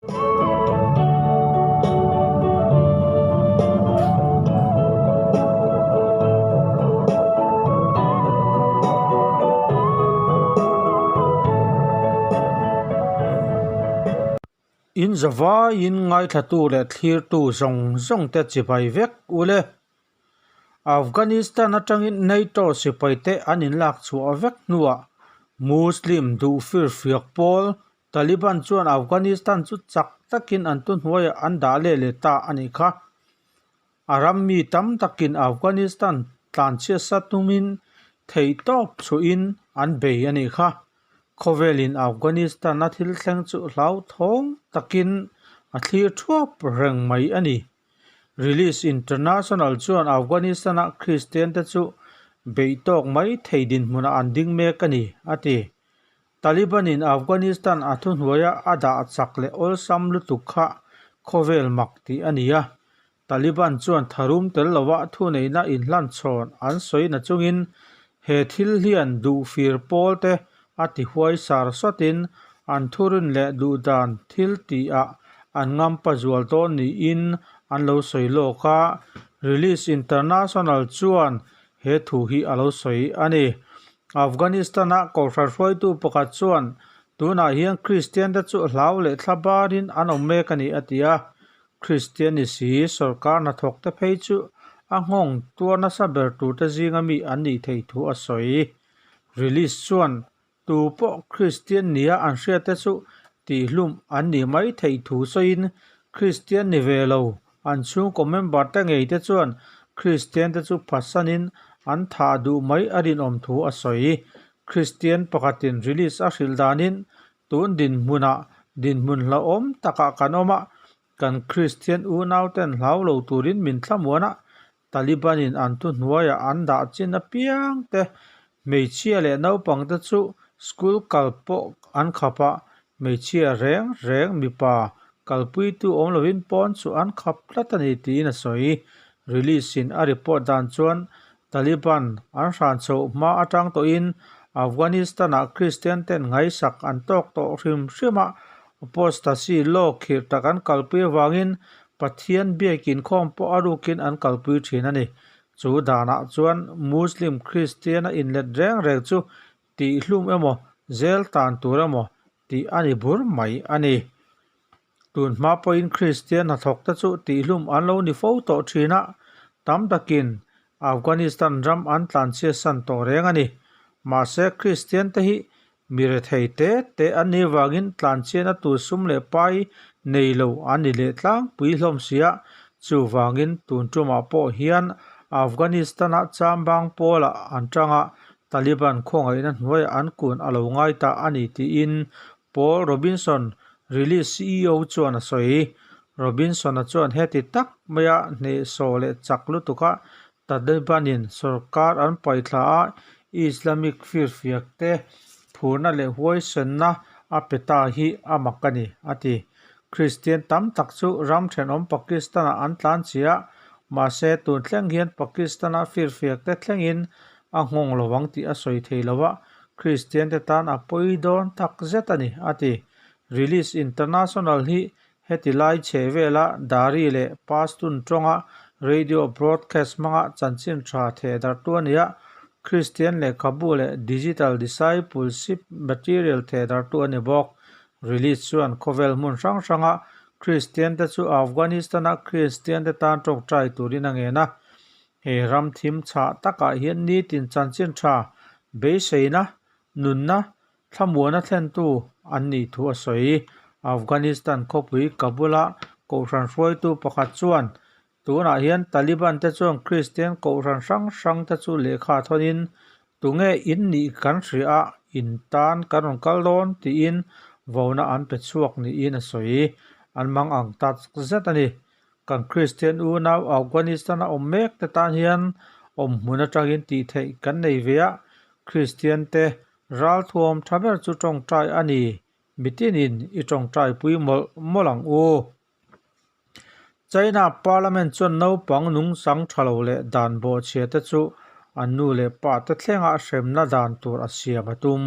In zavaiin ngaithlatu leh thlirtu zawng zawng te chibai vek u le. Afghanistan atangin NATO sipaite an inlak chhuah vek hnuah Muslim duh firfiak pawl Taliban chuan Afghanistan chu chak takin an thuhnuaiah an dah leh leh ta a nih kha. A ram mi tam takin Afghanistan tlanchhiatsa tumin theihtawp chhuahin an bei a nih kha. Khawvelin Afghanistan-a thil thleng chu hlauthawng takin a thlir thuap reng mai a ni. Release International chuan Afghanistan-a Kristian-te chu beih tawk mai thei dinhmunah an ding mek a ni, a ti. Taliban-in Afghanistan a thuhnuaia a dah chak leh awlsam lutuk kha khawvel mak tih a ni a. Taliban chuan tharum tel lova thuneihna inhlanchhawn an sawi na chungin he thil hian duhfir pawl te a ti huai sar sawtin an thurin leh duhdan thil tihah an ngampa zual dawn niin an lo sawi lawk a. Release International chuan he thu hi a lo sawi a ni. Afghanistan-a kohhran hruaitu pakhat chuan tunah hian Kristian-te chu hlau leh thla barin an awm mek a ni a ti a. Kristian ni si sorkar hnathawkte phei chu a nghawng tuar nasa ber turte zinga mi an nih theih thu a sawi. Release chuan Tu pawh Kristian nia an hriatte chu tihhlum an nih mai theih thu sawiin Kristian ni ve lo an chhungkaw member te ngei te chuan Kristian te chu phatsanin an thah duh mai a rinawm thu a sawi. Kristian pakhatin release a hrilh danin tun dinhmunah dinhmun hlauhawm takah kan awm a, kan Kristian unauten hlau lo turin min thlamuan a, Taliban-in an thuhnuaiah an dah chin apiang te, hmeichhia leh naupang te chu school kal pawh an khap a, hmeichhia reng reng mipa kalpuitu awm lovin pawn chu an khap tlat a ni tiin a sawi. Release-in a report dan chuan Taliban an hran chhoh hma atang tawhin Afghanistan-ah Kristian ten ngaihsak an tawk tawh hrim hrim a, apostasy law khirh tak an kalpui avangin Pathian biak inkhawm pawh a rukin an kalpui thin a ni. Chu danah chuan Muslim Kristian a inlet reng reng chu tihhlum emaw, zel tan tur emaw tih a ni bur mai a ni. Tun hma pawhin Kristian hnathawkte chu tihhlum an lo ni fo tawh thin a, tam takin Afghanistan ram an tlanchhiatsan tawh reng a ni. Mahse Kristiante hi Mi rethei te te an nih vangin tlanchhiatna tur sum leh pai nei lo an ni leh tlangpui hlawm si a, chuvangin tun tumah pawh hian Afghanistan-a chambang pawlah an tang a, Taliban khawngaihna hnuaiah an kun a lo ngai ta a ni tiin Paul Robinson, Release ceo chuan a sawi. Robinson-a chuan heti tak maia hnehsawh leh chak lutuka Taliban-in sorkar an paihthla a, Islamic firfiak te phurna leh huaisenna a pe ta hi a mak a ni, a ti. Kristian tam tak chu ram thenawm Pakistan-ah an tlan chi a, mahse tun thleng hian Pakistan-a firfiak te thlengin a nghawng lo ang tih a sawi thei lo a, Kristian te tan a pawi dawn tak zet a ni, a ti. Release International hi Heti lai chhe vela Dari leh Pashtun tawnga radio broadcast hmanga chanchin tha theh darhtu a ni a, Kristian lehkhabu leh digital discipleship material theh darhtu a ni bawk. Release chuan khawvel hmun hrang hranga Kristiante chu Afghanistan-a Kristiante tan tawngtai turin a ngen a. He ram thim chhah takah hian nitin chanchin tha beiseina, nunna Thlamuana thlentu an nih thu a sawi. Afghanistan khawpui Kabul-a kohhran hruaitu pakhat chuan, Tunah hian Taliban te chuan Kristian kohhran hrang hrang te chu lehkha thawnin, Tunge in nih kan hria a, in tan kan rawn kal dawn, tiin vona an pe chhuak niin a sawi. An mang ang tak zet a ni. Kan Kristian unau Afghanistan-a awm mek te tan hian awmhmun atangin tih theih kan nei ve a, Kristian te Ralthuam tha ber chu tawngtai a ni, mitinin i tawngtai pui mawlh mawlh ang u. China Parliament chuan naupang nungchang tha lo leh dan bawhchhia te chu an nu leh pa te thlenga hremna dan tur a siam a tum.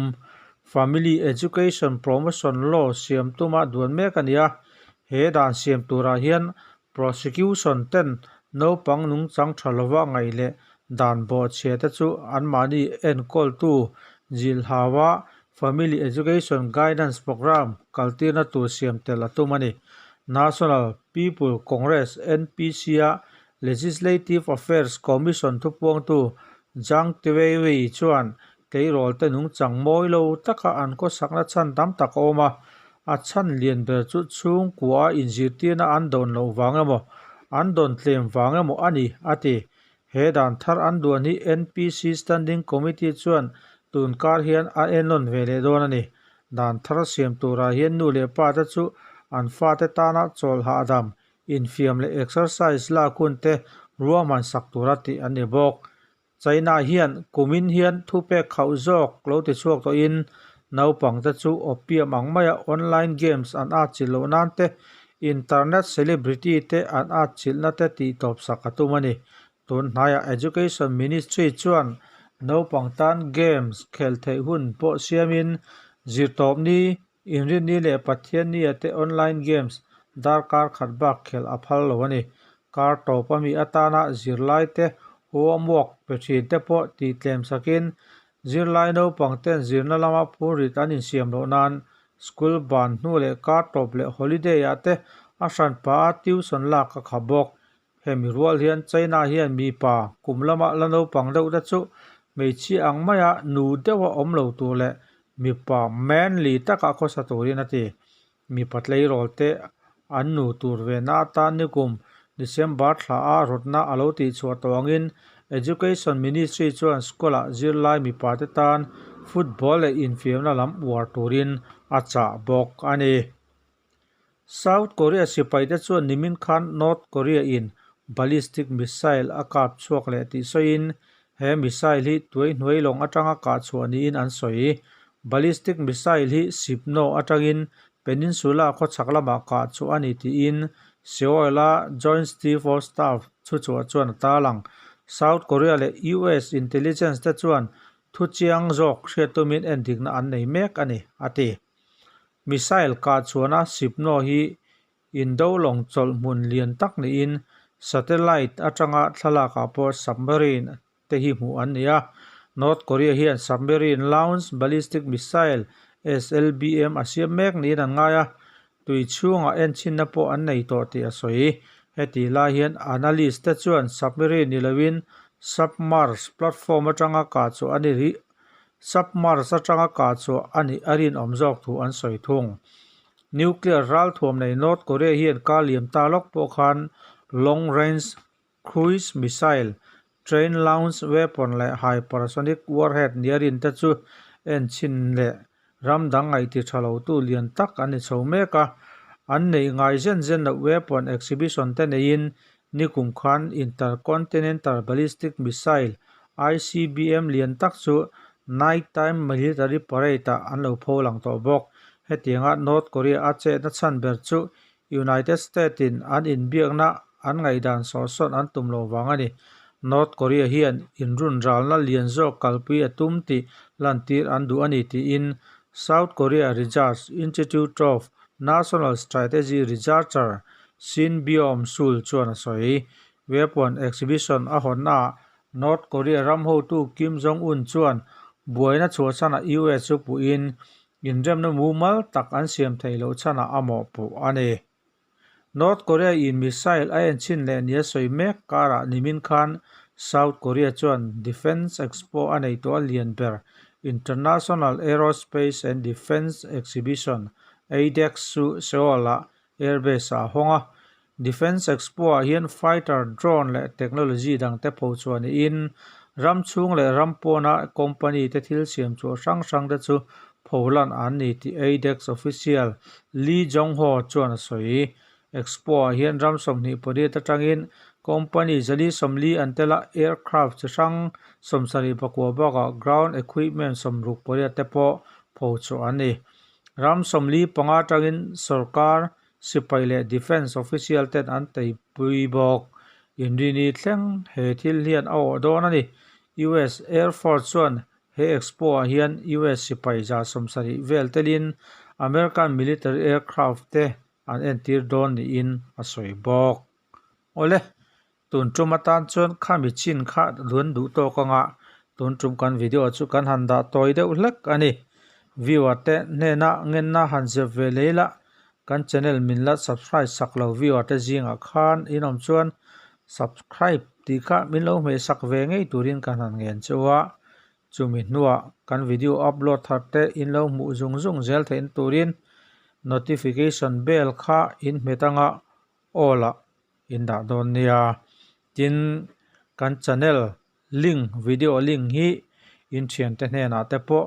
Family Education Promotion Law siam tuma duan mek a ni a. He dan siam turah hian prosecution ten naupang nungchang tha lova ngaih leh dan bawhchhia te chu anmahni enkawltu zilhhaua Family Education Guidance Programme kaltirna tur siam tel a tum a ni. National People Congress, NPC, a Legislative Affairs Commission thupuangtu Zhang Tiweiwei chuan Tleirawlte nungchang mawi lo taka an khawsakna chhan tam tak a awm a, a chhan lian ber chu chhungkua inzirtirna an dawn loh vang emaw, an dawn tlem vang emaw a ni, a ti. He dan thar an duan hi NPC Standing Committee chuan tun kar hian a enlawn ve leh dawn a ni. Dan thar siam turah hian nu leh pa te chu an fate tana chawl hahdam, infiam leh exercise lak hun te ruahman sak tura tih an ni bawk. China hian kumin hian thupek khauh zawk lo ti chhuak tawhin naupangte chu opium ang maia online games an atchilh loh nan te, internet celebrity te an atchilhna te tihtawp sak a tum a ni. Tun hnaiah Education Ministry chuan naupang tan games khelh theih hun pawh siamin zirtawpni, Inrinni leh Pathiannia te online games darkar khat bak khelh a phal lo a ni. Kar tawp ami atana zirlaite homework pe thin te pawh tih tlem sakin zirlai naupang ten zirna lama phurrit an insiam loh nan school ban hnu leh kar tawp leh holiday ah te a hran pah a tuition lak a khap bawk. Hemi rual hian China hian mipa kum lama la naupang deuh te chu hmeichhia ang maia nu deuha awm lo tur leh mipa manly taka khawsa turin a ti. Mipa tleirawl te an nu tur ve na atan nikum December thla a rawtna a lo tihchhuah tawh angin Education Ministry chuan school-ah zirlai mipa te tan football leh infiamna lam uar turin a chah bawk a ni. South Korea sipaite chuan nimin khan North Korea in ballistic missile a kap chhuak leh tih sawiin he missile hi tuaihnuai lawng atanga kah chhuah niin an sawi. Ballistic missile hi Sipno atangin peninsula khawchhak lamah kah chhuah a ni tiin Seoul-a Joint Chief of Staff thuchhuah chuan a tarlang. South Korea leh US intelligence te chuan thuchiang zawk hriat tumin endikna an nei mek a ni, a ti. Missile kah chuana Sipno hi indo lawng chawlh hmun lian tak niin satellite atanga thlalakah pawh submarine te hi hmuh an ni a. North Korea hian submarine launch ballistic missile, SLBM, a siam mek niin an ngai a, tui chhungah enchhinna pawh an nei tawh tih a sawi. Hetih lai hian analyst te chuan submarine ni loin submerse platform atanga kah chhuah a ni rih. Submerse atanga kah chhuah a nih a rinawm zawk thu an sawi thung. Nuclear ralthuam nei North Korea hian kar liam ta lawk pawh khan long range cruise missile, train launch weapon leh hypersonic warhead nia rin te chu enchhin leh ram dang ngaihti tha lotu lian tak an ni chho mek a. An neih ngai zen zen loh weapon exhibition te neiin Nikum khan Intercontinental Ballistic Missile, ICBM, lian tak chu Night-time Military Parade-ah an lo pho lang tawh bawk. Hetianga North Korea a chetna chhan ber chu United States-in an inbiakna an ngaihdan sawhsawn an tum lo vang a ni. North Korea hian inrunralna lian zawk kalpui a tum tih lantir an duh a ni tiin South Korea Research Institute of National Strategy researcher Shin Beom Sul chuan a sawi. Weapon exhibition a hawnnaah North Korea ram hotu Kim Jong Un chuan buaina chhuahchhanah US chu puhin inremna mumal tak an siam theih loh chhanah a mawhpuh a ni. North Korea in missile a enchhin leh nia sawi mek karah nimin khan South Korea chuan Defence Expo a nei tawh a lian ber International Aerospace and Defence Exhibition, ADEX, chu Seoul-ah Airbase ah a hawng a, Defence Expo ah hian fighter drone leh technology dang te pho chhuah niin ram chhung leh ram pawna company te thil siam chhuah hrang hrang te chu pholan an ni tih ADEX official Lee Jong-ho chuan a sawi. Expo ah hian ram 28 atangin company 440 an tel a, aircraft chi hrang 79 bakah ground equipment 68 te pawh pho chhuah an ni. Ram 45 atangin sorkar, sipai leh defence official ten an teipui bawk. Inrini thleng he thil hian a awh dawn a ni. US Air Force chuan he expo ah hian US sipai 70% vel telin American military aircraft te an entir dawn niin a sawi bawk. Awle, tun tum atan chuan khami chin kha luan duh tawk anga tun tum kan video chu kan han dah tawi deuh hlek a ni. Viewer te hnena ngenna han zep ve lei la, kan channel min la subscribe sak lo viewer te zingah khan in awm chuan subscribe tih kha min lo hmeh sak ve ngei turin kan han ngen cheu a. Chumi hnuah kan video upload thar te in lo hmuh zung zung zel theihna turin notification bell kha in hmet anga all ah in dah dawn nia. Tin, kan channel link video link hi in thiante hnenah te pawh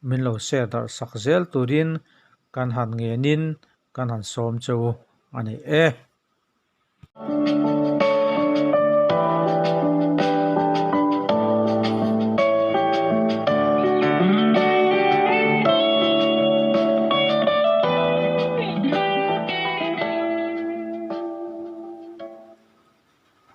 min lo share darh sak zel turin kan han ngenin kan han sawm cheu a ni e.